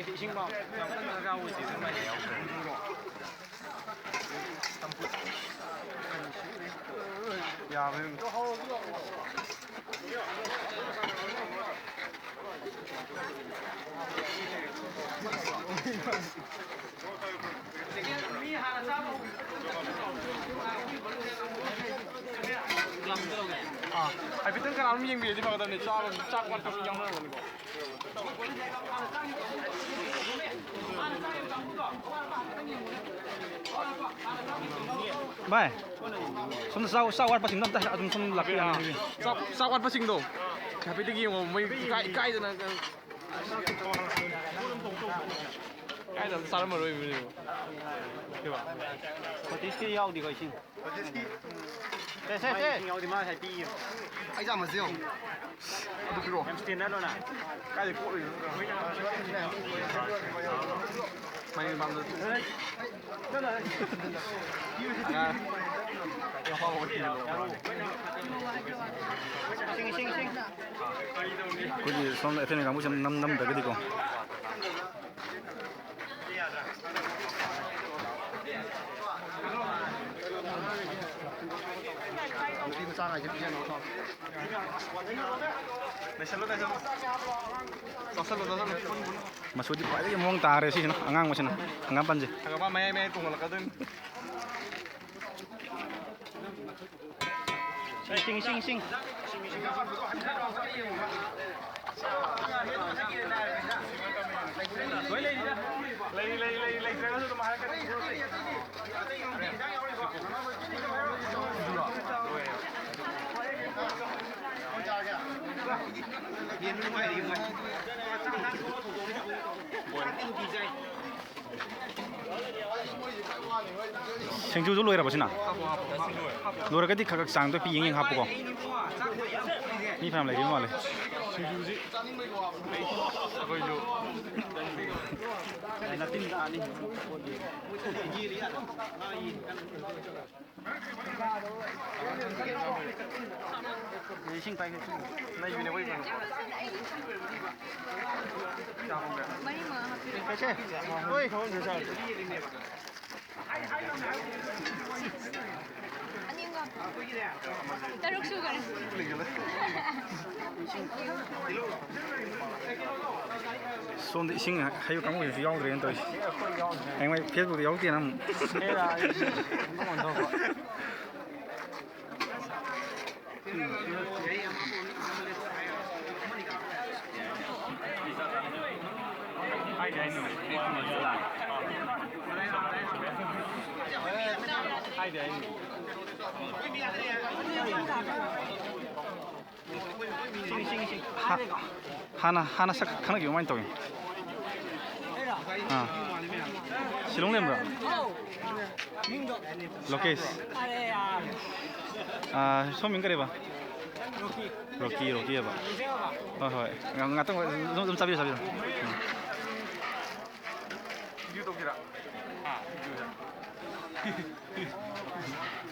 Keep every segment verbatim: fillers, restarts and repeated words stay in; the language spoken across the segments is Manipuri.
ꯏꯁꯤꯡ ꯌꯥꯝ ꯀꯟꯅ ꯗꯔꯀꯥꯔ ꯑꯣꯏꯗꯦ, ꯑꯗꯨꯃꯥꯏꯅ ꯌꯥꯎꯗ꯭ꯔꯦ꯫ ꯌꯥꯕ꯭ꯔꯥ ꯌꯦꯡꯉꯨ꯫ ꯑꯥ, ꯍꯥꯏꯐꯦꯠꯇꯪ ꯀꯅꯥꯅꯣꯝ ꯌꯦꯡꯕꯤꯔꯗꯤ ꯐꯒꯗꯕꯅꯤ꯫ ꯆꯥꯕ, ꯆꯥꯛ ꯋꯥꯠꯄ ꯃꯤ ꯌꯥꯎꯅꯔꯝꯒꯅꯤꯀꯣ꯫ ꯚꯥꯏ, ꯁꯣꯝꯗ ꯆꯥꯛ, ꯆꯥꯛ ꯋꯥꯠꯄꯁꯤꯡꯗꯣ ꯑꯝꯇ ꯑꯗꯨꯝ ꯁꯣꯝ ꯂꯥꯛꯄꯤꯔꯣ꯫ ꯆꯥꯛ, ꯆꯥꯛ ꯋꯥꯠꯄꯁꯤꯡꯗꯣ ꯍꯥꯏꯐꯦꯠꯇꯒꯤ ꯌꯦꯡꯉꯣ, ꯃꯣꯏ ꯏꯀꯥꯏ-, ꯏꯀꯥꯏꯗꯅ ꯀꯥꯏꯗ ꯑꯝꯇ ꯆꯥꯔꯝꯃꯔꯣꯏꯕ꯫ ꯃꯇꯤꯁꯀꯤ ꯌꯥꯎꯗꯦꯀꯣ ꯏꯁꯤꯡ꯫ ꯁꯦ, ꯁꯦ, ꯁꯦ꯫ ꯌꯥꯎꯗꯤ ꯃꯥ ꯉꯁꯥꯏ ꯄꯤꯌꯦ꯫ ꯑꯩ ꯆꯥꯝꯃꯁꯦ ꯌꯦꯡꯉꯨ꯫ ꯑꯗꯨ ꯄꯤꯔꯛꯑꯣ꯫ ꯌꯥꯝ ꯁ꯭ꯇꯦꯟꯗꯔ ꯂꯣꯅ꯫ ꯀꯥꯏꯗꯩ ꯀꯣꯠꯂꯨꯏꯅꯣ? ꯃꯥꯏ ꯃꯃꯥꯡꯗ꯫ ꯑꯉꯥꯡ꯫ ꯁꯤꯡ, ꯁꯤꯡ, ꯁꯤꯡ꯫ ꯑꯩꯈꯣꯏꯒꯤ ꯁꯣꯝꯗ ꯑꯦꯊꯦꯟ ꯀꯥꯡꯕꯨꯁꯤꯅ ꯅꯝ-, ꯅꯝꯗ꯭ꯔꯒꯗꯤꯀꯣ꯫ ꯅꯨꯄꯤ ꯃꯆꯥ ꯉꯥꯏꯁꯦ ꯄꯤꯖꯅꯨ꯫ ꯂꯩꯁꯜꯂꯨ, ꯂꯩꯁꯜꯂꯨ꯫ ꯆꯥꯁꯜꯂꯨ, ꯆꯥꯁꯜꯂꯨ꯫ ꯃꯆꯨꯗꯤ ꯈ꯭ꯋꯥꯏꯗꯒꯤ ꯃꯑꯣꯡ ꯇꯥꯔꯦ ꯁꯤꯁꯤꯅ, ꯑꯉꯥꯡꯕꯁꯤꯅ, ꯍꯪꯒꯥꯝꯄꯥꯟꯁꯦ꯫ ꯍꯪꯒꯥꯝꯄꯥꯟ ꯃꯌꯥꯏ ꯃꯌꯥꯏ ꯇꯣꯡꯍꯜꯂꯛꯀꯗꯣꯏꯅꯤ꯫ ꯏꯁꯤꯡ, ꯏꯁꯤꯡ, ꯏꯁꯤꯡ꯫ ꯂꯣꯏ ꯂꯩꯔꯤꯗ꯫ ꯂꯩ, ꯂꯩ, ꯂꯩ, ꯂꯩꯇ꯭ꯔꯒꯁꯨ ꯑꯗꯨꯝ ꯍꯥꯏꯔꯛꯀꯅꯤ꯫ ꯌꯦꯟ ꯅꯨꯡꯉꯥꯏꯔꯤ ꯃꯣꯏ꯫ ꯁꯤꯡꯖꯨꯗꯨ ꯂꯣꯏꯔꯕ ꯁꯤꯅ? ꯂꯣꯏꯔꯒꯗꯤ ꯈꯔ ꯈꯔ ꯆꯥꯡꯗꯣ ꯄꯤ ꯌꯦꯡ ꯌꯦꯡ ꯍꯥꯞꯄꯨꯀꯣ꯫ ꯃꯤ ꯐꯅꯌꯥꯝ ꯂꯩꯔꯤꯕ ꯃꯥꯜꯂꯦ꯫ ꯁꯤꯡꯖꯨꯁꯤ ꯑꯩꯈꯣꯏꯁꯨ ꯅꯠꯇꯤꯟ ꯇꯥꯅꯤ꯫ ꯏꯁꯤꯡ ꯄꯥꯏꯒꯦ, ꯏꯁꯤꯡ꯫ ꯂꯩꯕꯅꯦ ꯑꯩꯈꯣꯏ ꯀꯩꯅꯣ꯫ ꯃꯔꯤ ꯃꯉꯥ ꯍꯥꯞꯄꯤꯔꯣ꯫ ꯀꯩꯁꯦ? ꯍꯣꯏ꯫ ꯑꯅꯤ ꯑꯃꯒ ꯇꯔꯨꯛ ꯁꯨꯈꯔꯦ꯫ ꯁꯣꯝꯗ ꯏꯁꯤꯡ ꯍꯩꯕ ꯀꯥꯡꯕꯨꯁꯤꯁꯨ ꯌꯥꯎꯗ꯭ꯔꯦꯅ ꯇꯧꯔꯤꯁꯦ꯫ ꯍꯌꯦꯡꯋꯥꯏ ꯐꯦꯁꯕꯨꯛꯇ ꯌꯥꯎꯗꯦꯅ ꯑꯃꯨꯛ꯫ ꯍꯥ-, ꯍꯥꯟꯅ, ꯍꯥꯟꯅ ꯁꯛ ꯈꯪꯅꯈꯤꯕ ꯀꯃꯥꯏꯅ ꯇꯧꯏ? ꯑꯥ꯫ ꯁꯤꯂꯣꯡ ꯂꯩꯔꯝꯕ꯭ꯔꯣ? ꯂꯣꯀꯦꯁ꯫ ꯑꯥ, ꯁꯣꯝ ꯃꯤꯡ ꯀꯔꯤꯕ? ꯔꯣꯀꯤ, ꯔꯣꯀꯤ ꯍꯥꯏꯕ꯫ ꯍꯣꯏ, ꯍꯣꯏ꯫ ꯉꯥꯛ-, ꯉꯥꯛꯇꯪ ꯑꯗꯨꯝ, ꯑꯗꯨꯝ ꯆꯥꯕꯤꯔꯣ, ꯆꯥꯕꯤꯔꯣ꯫ ꯎꯝ꯫ ꯚꯤꯗꯤꯑꯣ ꯇꯧꯁꯤꯔꯥ? ꯍꯥ?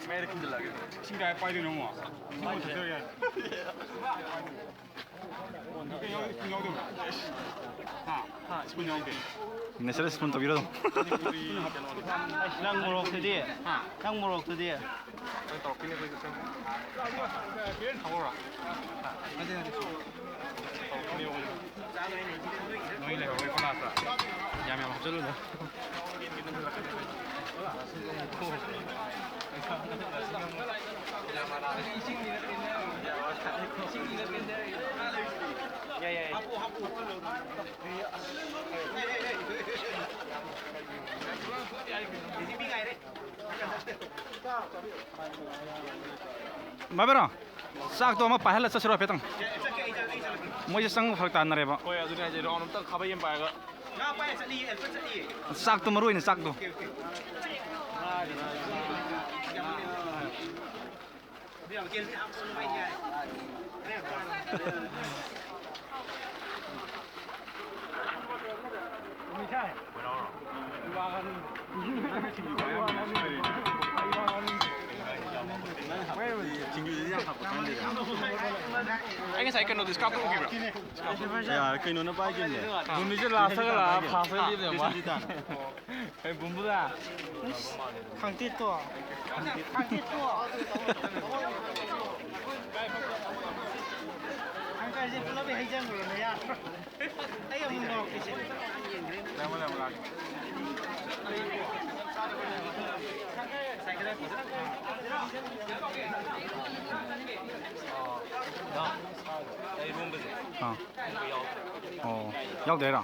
ꯃꯌꯥꯏꯗ ꯈꯤꯟꯖꯤꯜꯂꯛꯑꯒꯦ꯫ ꯏꯁꯤꯡ ꯀꯥꯏ ꯄꯥꯏꯗꯣꯏꯅꯣ ꯑꯃꯨꯛ? ꯏꯁꯤꯡ ꯑꯃꯨꯛ ꯊꯛꯆꯔꯒꯦ꯫ ꯀꯩꯅꯣ ꯏꯁꯤꯡ ꯌꯥꯎꯗꯕ꯭ꯔꯣ? ꯍꯥ? ꯍꯥ, ꯏꯁꯤꯡ ꯌꯥꯎꯗꯦ꯫ ꯅꯦꯆꯔꯦꯜ ꯁ꯭ꯄꯨꯟ ꯇꯧꯕꯤꯔꯣ ꯑꯗꯨꯝ꯫ ꯄꯨꯔꯤ ꯀꯩꯅꯣꯗꯣ꯫ ꯑꯁ, ꯅꯪ ꯃꯣꯔꯣꯛꯇꯨꯗꯤ? ꯍꯥ? ꯅꯪ ꯃꯣꯔꯣꯛꯇꯨꯗꯤ? ꯑꯩ ꯇꯧꯔꯛꯈꯤꯅꯤ ꯑꯩꯈꯣꯏꯁꯨ ꯁꯦꯝ꯫ ꯊꯝꯃꯧꯔꯣ? ꯅꯠꯇꯦ, ꯅꯠꯇꯦ꯫ ꯇꯧꯔꯛꯈꯤꯅꯤ ꯑꯩꯈꯣꯏꯁꯨ꯫ ꯅꯣꯏ ꯂꯩꯍꯧꯔꯣꯏꯀꯣ ꯂꯥꯁꯇ꯫ ꯌꯥꯝ ꯌꯥꯝ ꯍꯥꯞꯆꯜꯂꯨꯅꯨ꯫ ꯌꯥꯏ, ꯌꯥꯏ, ꯌꯥꯏ꯫ ꯚꯥꯏ ꯕꯦꯔꯣ, ꯆꯥꯛꯇꯣ ꯑꯃ ꯄꯥꯏꯍꯜꯂ ꯆꯠꯁꯤꯔꯣ ꯍꯥꯏꯐꯦꯠꯇꯪ? ꯃꯣꯏꯁꯦ ꯆꯪꯕ ꯐꯔꯛ ꯇꯥꯅꯔꯦꯕ꯫ ꯍꯣꯏ, ꯑꯗꯨꯅꯦ ꯍꯥꯏꯁꯦ, ꯔꯥꯎꯟ ꯑꯝꯇꯪ ꯈꯥꯕꯩ ꯑꯃ ꯄꯥꯏꯔꯒ꯫ ꯉꯥ ꯄꯥꯏꯔ ꯆꯠꯂꯤꯌꯦ, ꯑꯦꯜꯕꯔꯠ ꯆꯠꯂꯤꯌꯦ꯫ ꯆꯥꯛꯇꯣ ꯃꯔꯨ ꯑꯣꯏꯅ ꯆꯥꯛꯇꯣ꯫ Okay, okay. ꯑꯗꯨ ꯌꯥꯝ ꯀꯦꯜꯗꯤ ꯍꯥꯞꯄꯁꯨ ꯑꯗꯨꯝ ꯃꯩ ꯌꯥꯏ꯫ ꯑꯩ ꯉꯁꯥꯏ ꯀꯩꯅꯣꯗꯣ ꯁ꯭ꯀꯥꯞꯇꯣ ꯎꯈꯤꯕ꯭ꯔꯥ? ꯌꯥꯔꯦ, ꯀꯩꯅꯣꯅ ꯄꯥꯏꯈꯤꯕꯅꯦ꯫ ꯕꯨꯝꯕꯤꯁꯦ ꯂꯥꯁꯇꯒ ꯂꯥꯛꯑ ꯐꯥꯁꯇ ꯂꯦꯞꯂꯦ ꯃꯥ꯫ ꯕꯤꯁꯟꯖꯤꯠꯇꯅ꯫ ꯑꯩ ꯕꯨꯝꯕꯨꯗ꯫ ꯈꯪꯇꯦꯠꯇꯣ꯫ ꯈꯪꯇꯦꯠꯇꯣ꯫ ꯈꯪꯇꯦꯠꯁꯦ ꯄꯨꯂꯞ ꯍꯩꯖꯟꯈ꯭ꯔꯣꯅꯦ, ꯌꯥꯗ꯭ꯔꯣ? ꯑꯩ ꯑꯃꯨꯛ ꯂꯧꯔꯛꯀꯦꯁꯦ꯫ ꯑꯥ꯫ ꯑꯣ, ꯌꯥꯎꯗꯦ ꯍꯥꯏꯔꯣ?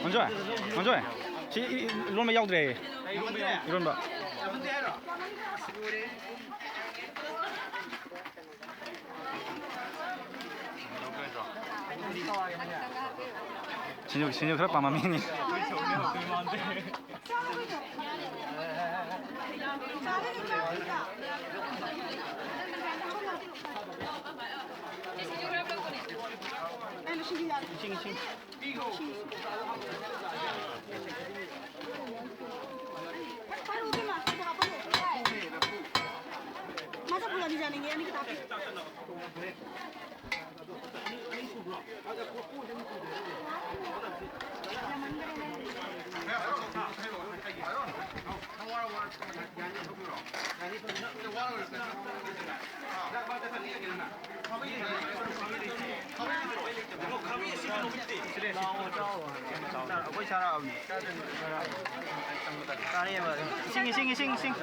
ꯃꯟꯖꯣꯏ, ꯃꯟꯖꯣꯏ, ꯁꯤ ꯏ-, ꯏ-, ꯏꯔꯣꯟꯕ ꯌꯥꯎꯗ꯭ꯔꯦ꯫ ꯏꯔꯣꯟꯕ꯫ ꯁꯤꯡꯖꯨ, ꯁꯤꯡꯖꯨ ꯈꯔ ꯄꯥꯝꯕ ꯃꯤꯅꯤ꯫ ꯏꯁꯤꯡ, ꯏꯁꯤꯡ꯫ ꯃꯁꯛ ꯐꯖꯕꯤ ꯌꯥꯅꯤꯡꯉꯦ, ꯑꯅꯤ ꯈꯛꯇ ꯍꯥꯞꯄꯤ꯫ ꯏꯁꯤꯡ, ꯏꯁꯤꯡ, ꯏꯁꯤꯡ, ꯏꯁꯤꯡ꯫